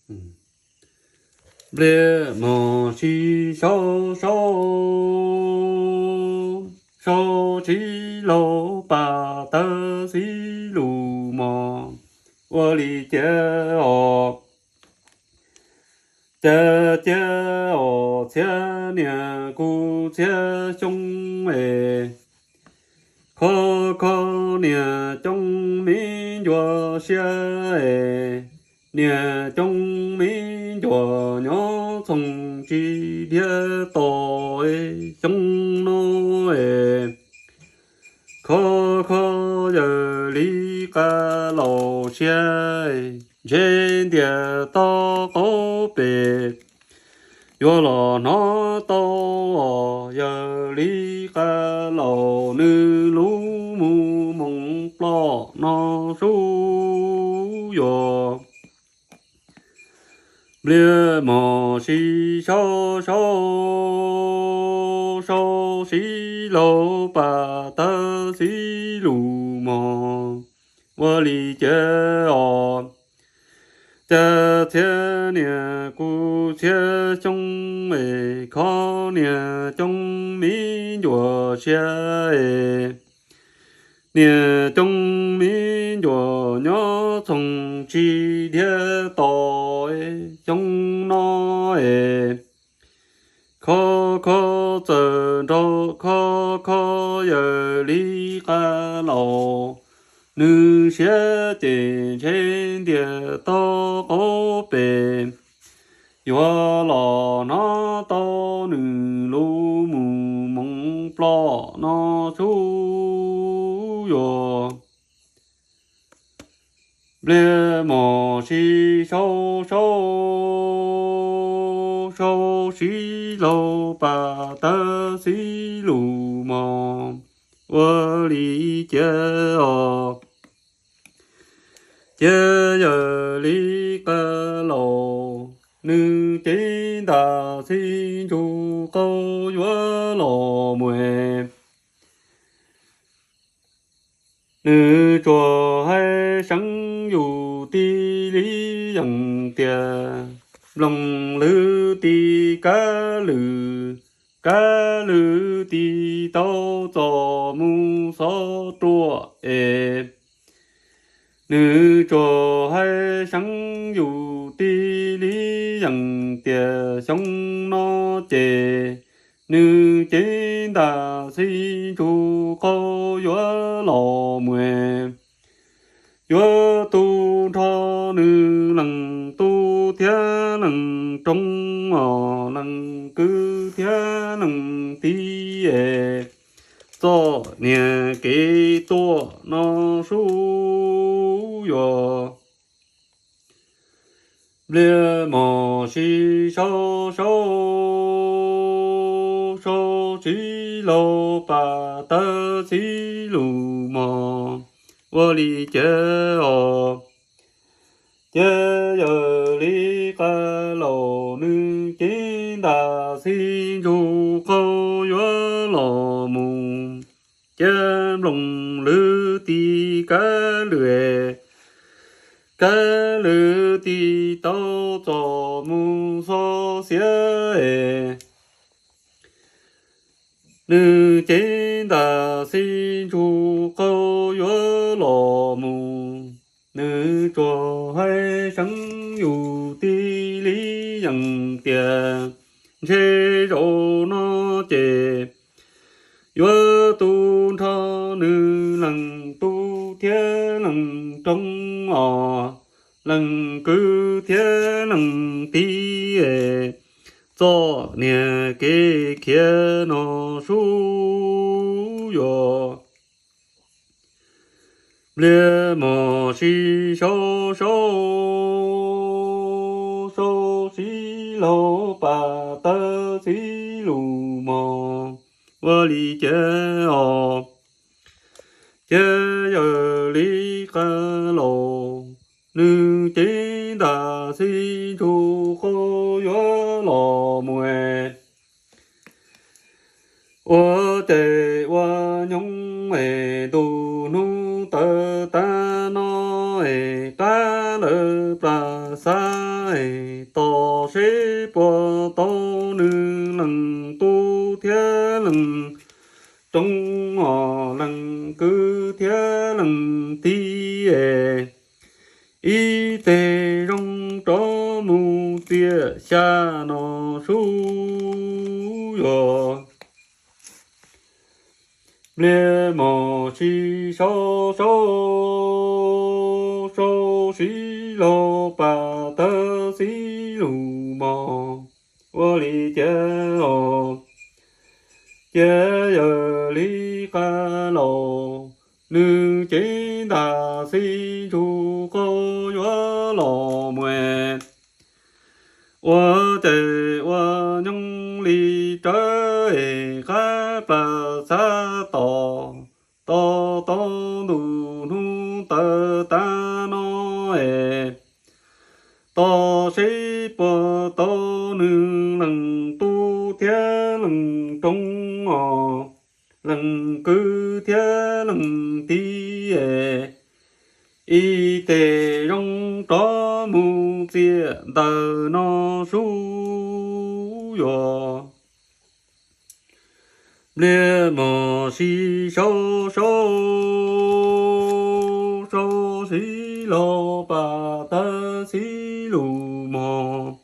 Npliag mos sib sau sau, sau sib laug pam tawv xib lus mos, ua li cas os. Cas cia os txhiab niag kuv txhiab xyoob es, kho kho niag coob me ncuav siab es, niag coob me ncuav nyob txhoov tsis dhia tos xyoob no es, kho kho yawg li qab laus siab, ntshe ntias toj qaub pem yuav los hnov tau os. Yawg li qab laus nws lub mus moos ploj no sub yuag. Npliag mos sib sau sau, sau sib laug pam tawv xib lus mos, ua li cas os. Cas txhiab niag kuv txhiab xyoob es, kho niag coob me ncuav siab es, niag coob me ncuav nyob txhoov tsis dhia tos xyoob no es, kho kho txawm nrog kho kho yawg li qab laus, nws siab ces ntshe ntias toj qaub pem yuav los hnov tau nws lub mus moos ploj no sub yuag. Npliag mos sib sau sau, sau sib laug pam tawv xib lus mos, ua li cas os. Cia yawg li qab laus, nws cev ntas xib ntsug qau yuav los mus. Nws tsuas hais seev yus tij li yees tias, nplooj lwm tis kab lwm, kab lwm tis tau txom mus xov ruam es. Nws tsuas hais seev yus tij li yees tias xyoo no ces nws cev ntas xib ntsug qau yuav los mus. Yuav tu nrho nws leej tub thiab leej roob os, leej kwv thiab leej tij es, txoj niag kev tuaj no sub yuag. Npliag mos sib sau sau, sau sib laug pam tawv xib lus mos, ua li cas os. Cia yawg li qab laus, nws cev ntas xib ntsug qau yuav los mus. Cia nplooj lwm tis kab lwm, kab lwm tis tau txom mus xov xiav es. Nws cev ntas xib ntsug qau yuav los mus. Nws tsuas hais seev yus tij li yees tias, ntshe zaum no ces yuav tu nrho nws leej tub thiab leej roob os, leej kwv thiab leej tij es, txoj niag kev khiav no sub yuag. Npliag mos sib sau sau, sau sib laug pam tawv xib lus mos, ua li cas os. Cia yawg li qab laus, nws cev ntas xib ntsug qau yuav los mus. Ua ces ua nyoog es ntu hnub tawm tag no es, rab lawv plas xab tos seb puas tau nws leej tub thiab leej roob os, leej kwv thiab leej tij es ib teg zoo rov mus txias xya no sub yuag. Npliag mos sib sau sau, sau sib laug pam tawg xib lug mos. Ua li cas os, cia yawg li qab laus, nws cev ntaj xib ntsug qaug yuav los mus. Ua ces ua nyoog li rawv es qab plas xav tos, tos tau ntu hnub tawm tas no es, tos seb puas tau nws leej tub thiab leej roob os, leej kwv thiab leej tij es ib teg zoo rov mus txias ntawm no sub yuag. Npliag mos sib sau sau, sau sib laug pam tawg xib lug mos.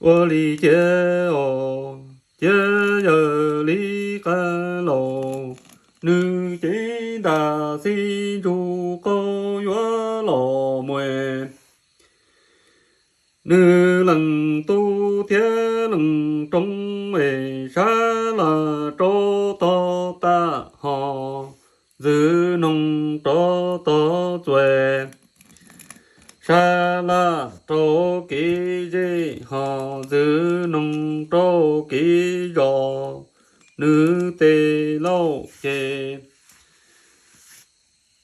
Ua li cas os, cia yawg li qab laus, nws cev ntaj xib ntsug qaug yuav los mus. Nws leej tub thiab leej roob es sab laj rau tog tag hos ntxwv noog rau tog txuas, sab laj rau kev zej hos ntxwv noog rau kev zos. Nws tes lauj ces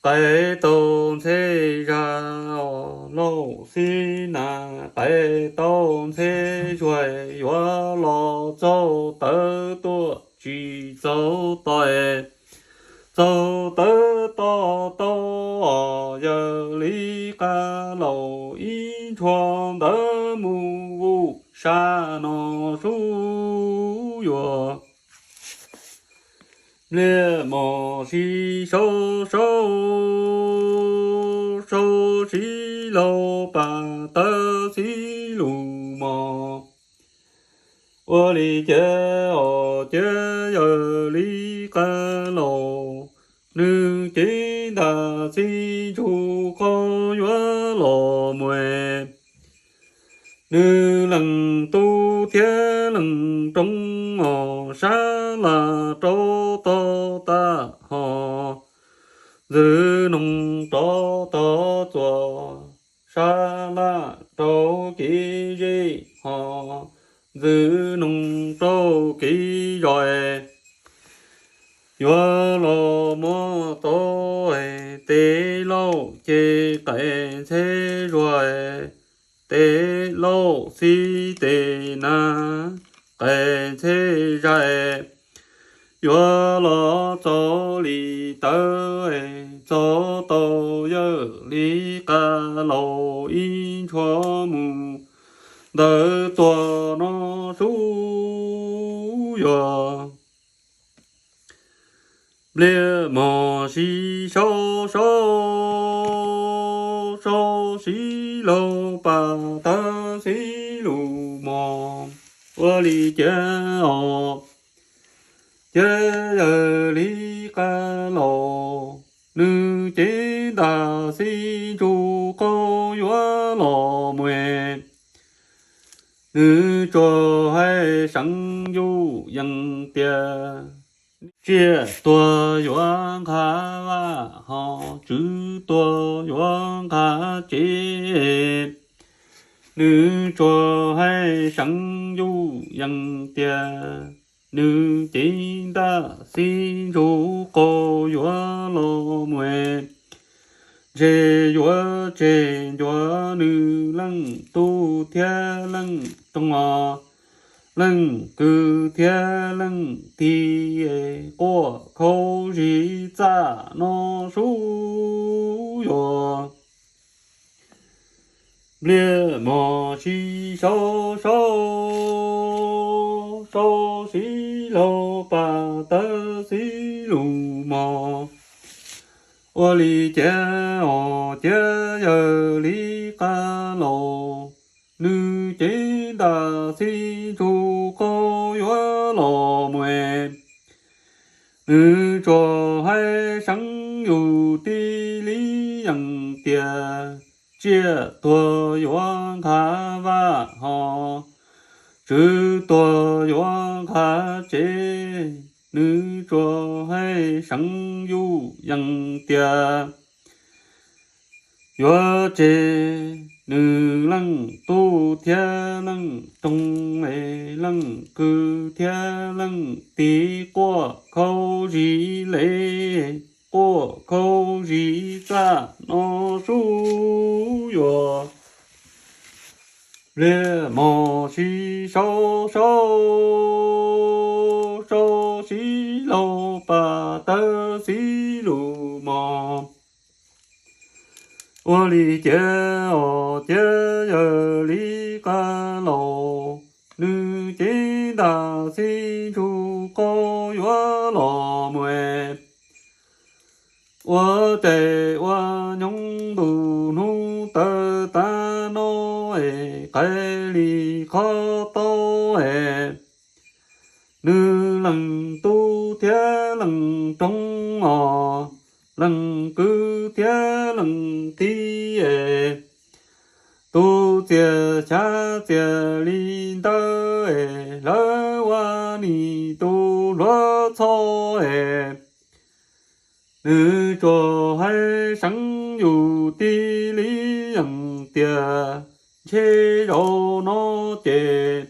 qais tau ntxhe zaj os, lauj xib nas qais tau ntxhe zuag, yuav los txaus tawv tuaj tsis txaus tau, txaus tawv tau tau os, yawg li qab laus ib ntshuag ntawd mus vus sab no sub yuag. Npliag mos sib sau sau, sau sib laug pam tawg xib lug mos. Ua li cas os, cia yawg li qab laus, nws cev ntaj xib ntsug qaug yuav los mus. Nws leej tub thiab leej roob os, sab laj rau tog tag hos ntxwv noog rau tog txuas, sab laj rau kev zej hos ntxwv noog rau kev zos. Yuav los muab tau tes lauj ces qais ntxhe zuag, tes lauj xib tes nas qais ntxhe zaj. Yuav los txaus li tawv, txaus tau yawg li qab laus ib ntshuag mus ntawd txuas no sub yuag. Npliag mos sib sau sau, sau sib laug pam tawg xib lug mos. Ua li cas os, cia yawg li qab laus, nws cev ntaj xib ntsug qaug yuav los mus. Nws tsuas hais seev yuj yees tias, tsiaj tuag yuav nqa vaj, hos tswv tuag yuav nqa tsev. Nws tsuas hais seev yuj yees tias, nws cev ntaj xib ntsug qaug yuav los mus, ntshe yuav tseg ncua nws leej tub thiab leej roob os, leej kwv thiab leej tij, quaj khaub zig txaj no sub yuag. Npliag mos sib sau sau, sau sib laug pas tawb xib lus mos. Ua li cas os ciav yawg li qab laus, nws cev ntaj xib ntsuj qaub yuav los mus. Nws tsuas hais seev yus tib li yees tias, tsiaj tuag yuav nqha vaj hos, tswv tuag yuav nqha tsev. Nws tsuas hais seev yus yees tias, yuav tseg nws leej tub thiab leej roog, leej kwv thiab leej tij, quaj khaub zig le, quaj khaub zig txaj no sub yuag. Npliag mos sib sau sau, sau sib laug pas tawb xib lus mos. Ua li cas os ciav yawg li qab laus, nws cev ntaj xib ntsuj qaub yuav los mus. Ua cas ua nyoog ntu hnub tawm tag no es, qaim li qhov tau es, nws leej tub thiab leej roog os, leej kwv thiab leej tij es, tus txias xyab txias li ntawd es, lawv ua nim tus hluas txho es, nws tsuas hais seev yus tib li yees tias, ntshe zaum no ces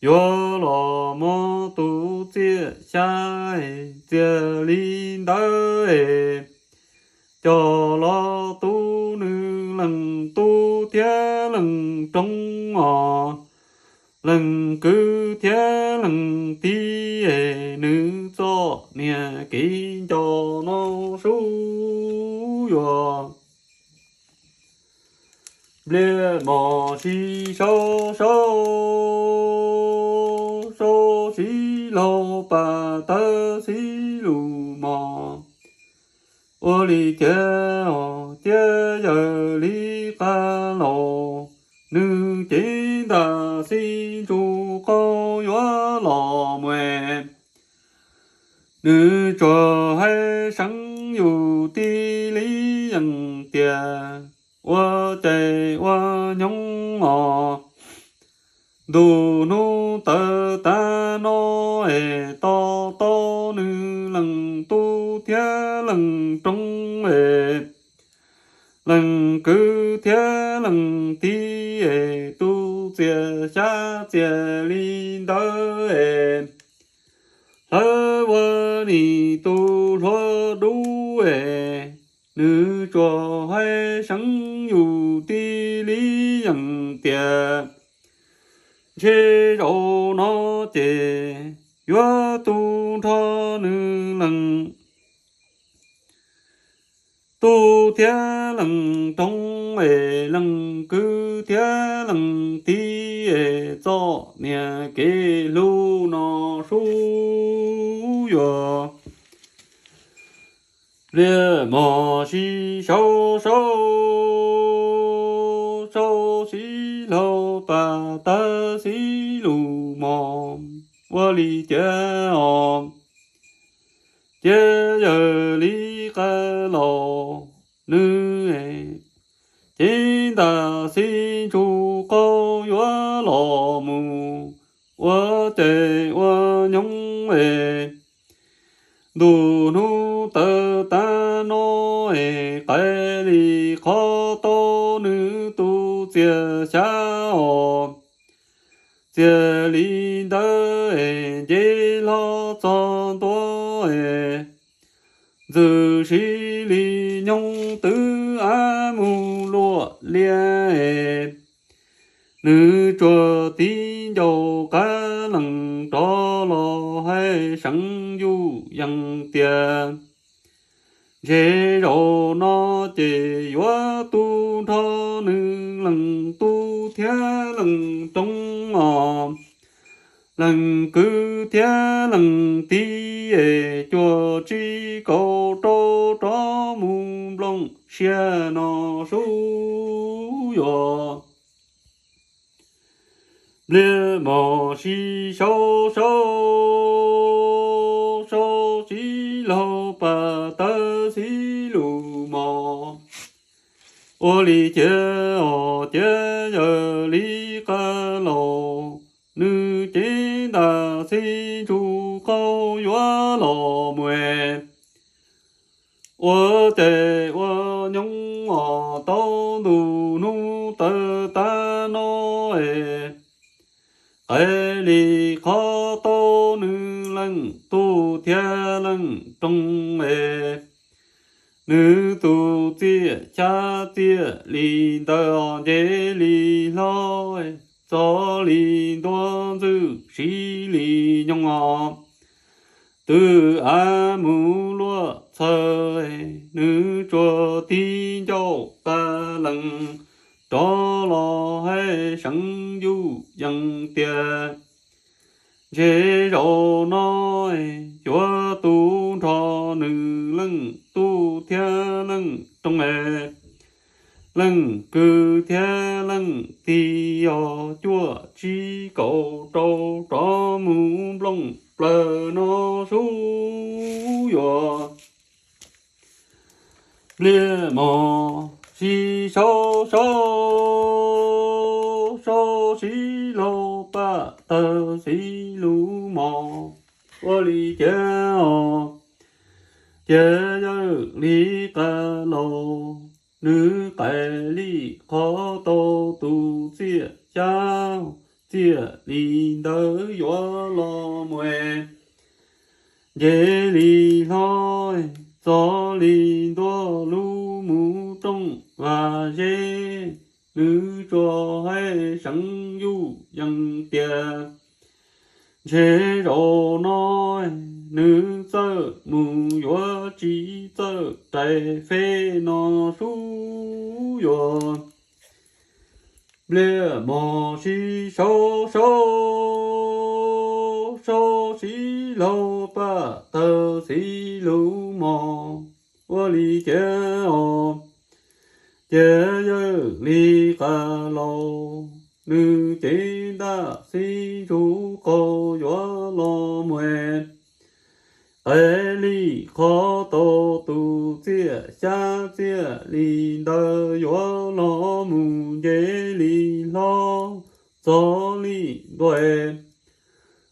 yuav los muaj tus txias xyab txias li ntawd es, coj los tu nws leej tub thiab leej roog os, leej kwv thiab leej tij es, nws txoj niag kev nco no sub yuag. Npliag mos sib sau sau, sau sib laug pas tawb xib lus mos. Ua li cas os ciav yawg li qab laus, nws cev ntaj xib ntsuj qaub yuav los mus. Nws tsuas hais seev yus tib li yees tias, ua cas ua nyoog os, ntu hnub tawm tag no es, to taub nws leej tub thiab leej roog es, leej kwv thiab leej tij es, tus txias xyab txias li ntawd es, lawv ua nim tus hluas dub es, nws tsuas hais seev yus tib li yees tias, ntshe zaum no ces yuav tu nrho nws leej tub thiab leej roog es, leej kwv thiab leej tij es, txoj niag kev hlub no sub yuag. Npliag mos sib sau sau, sau sib laug pas tawb xib lus mos. Ua li cas os ciav yawg li qab laus, nws cev ntaj xib ntsuj qaub yuav los mus. Ua cas ua nyoog es, ntu hnub tawm tag no es, qaim li qhov tau nws tus txias xyab os, txias li ntawd es, nce hlo txog ntua es, ntxwm sib li nyoog twb ab mus luaj lias es, nws tsuas tiv ncauj qab lees rov los hais seev yuj yees tias, ntshe zaum no ces yuav tu nrho nws leej tub thiab leej roob os, leej kwv thiab leej tij es cuaj tsib kaum rau rov mus nplooj siab no sub yuav. Npliag mos sib sau sau, sau sib laug pam tawg xib lus mos. Ua li cas os ces yawg li qab laus, nws cev ntaj xib ntsuj qaug yuav los mus es. Ua ces ua nyob os tau ntu hnub tawg tag no es, qe li qhov tau nws leej tub thiab leej roob es, nws tus txiaj xya txiaj li ntawd os nce li hlob, txog li ntua ntxwj siv li nyoog os. Twb av mus luaj txhawv, nws tsuas tig ncauj qab lees rov los hais seev yuj yees tias, ntshe zaum no yuav tu nrho nws leej tub thiab leej roob, leej kwv thiab leej tij os cuaj tsib kaum rau rov mus nplooj plaws no sub yuav. Npliag mos sib sau sau, sau sib laug pam tawg xib lus mos. Ua li cas os ces yawg li qab laus, nws qe li qhov tau tus txiaj xya txiaj li ntawd yuav los mus es, nce li hlob, txog li ntua lub mus rooj vaj zeb, nws tsuas hais seev yuj yees tias, ntshe zaum no nws txawj mus yuav tsis txawj rais feb no sub yuav. Npliag mos sib sau sau, sau sib laug pam tawg xib lus mos. Ua li cas os ces yawg li qab laus, nws cev ntaj xib ntsuj qaug yuav los mus es, qe li qhov tau tus txiaj xya txiaj li ntawd yuav los mus nce li hlob, txog li ntua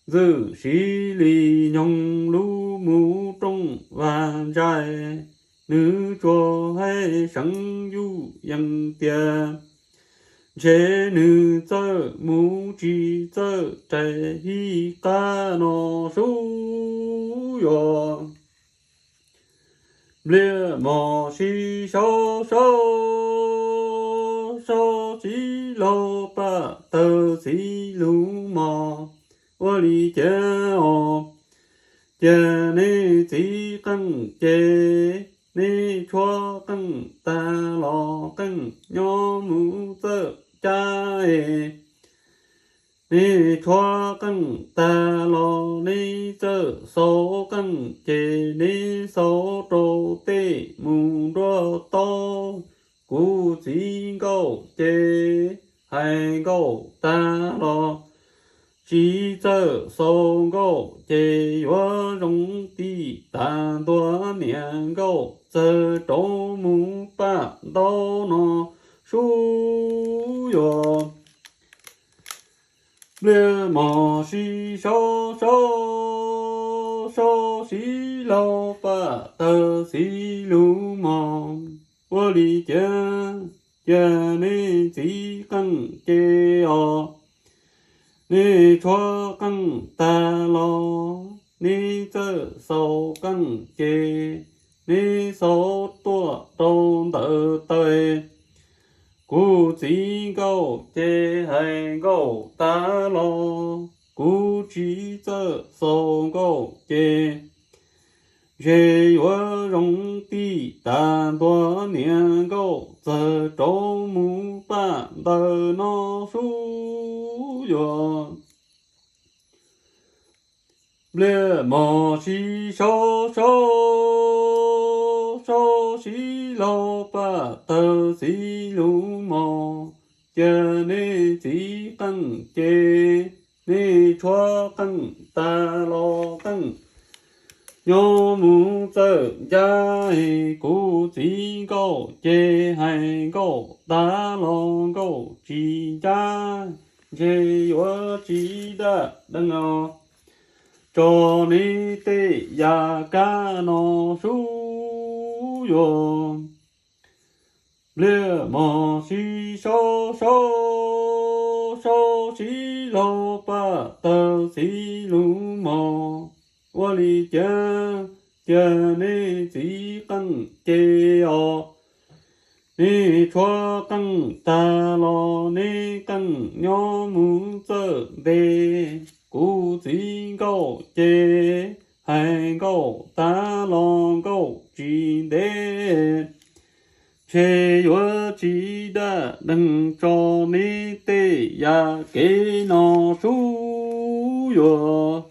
ntxwj siv li nyoog lub mus rooj vaj zeb, nws tsuas hais seev yuj yees tias, ntshe nws txawj mus tsis txawj rais hib qab no sub yuav. Npliag mos sib sau sau, sau sib laug pam tawg xib lus mos. Ua li cas os ces nej txiv qeej ces nej tshuab qeej tag los qeej nyob mus txawj cab es, nej tshuab qeej tag los nej txawj xaus qeej ces nej xaus rau tej mus nruab taub. Kuv txiv nkauj ces hais nkauj tag los tsis txawj xaus nkauj ces yuav zoo tib tag ntua niam nkauj txawg rau mus pam ntaub no sub yuav. Npliag mos sib sau sau, sau sib laug pam tawg xib lus mos. Ua li cas ces nej txiv qeej ces os, nej tshuab qeej tag los nej txawj xaus qeej ces nej xaus tuaj rau ntawm taw. Kuv txiv nkauj ces hais nkauj tag los kuv tsis txawj xaus nkauj ces ntshe yuav zoo tij tas ntua niam nkauj txawg rau mus paj ntawm no sub yuav. Npliaj mos sib sau sau, sau sib laug paj tawg xib lug mos, cia nej txiv qeej ces nej tshuav qeej tas los qeej nyob mus txawj ncaj. Kuv txiv nkauj ces hais nkauj tas los nkauj tsis ncaj, ntshe yuav tsis daj dees os. Tso neb tej yam kab no sub yuav. Npliaj mos sib sau sau, sau sib laug paj tawg xib lug mos, ua li cas cia nej txiv qeej ces os. Nej tshuav qeej tas los nej qeej nyob mus txawj ntev. Kuv txiv nkauj ces hais nkauj tas los nkauj tsis ntev, ntshe yuav tsis daj dees. Tso neb tej yam kev no sub yuav.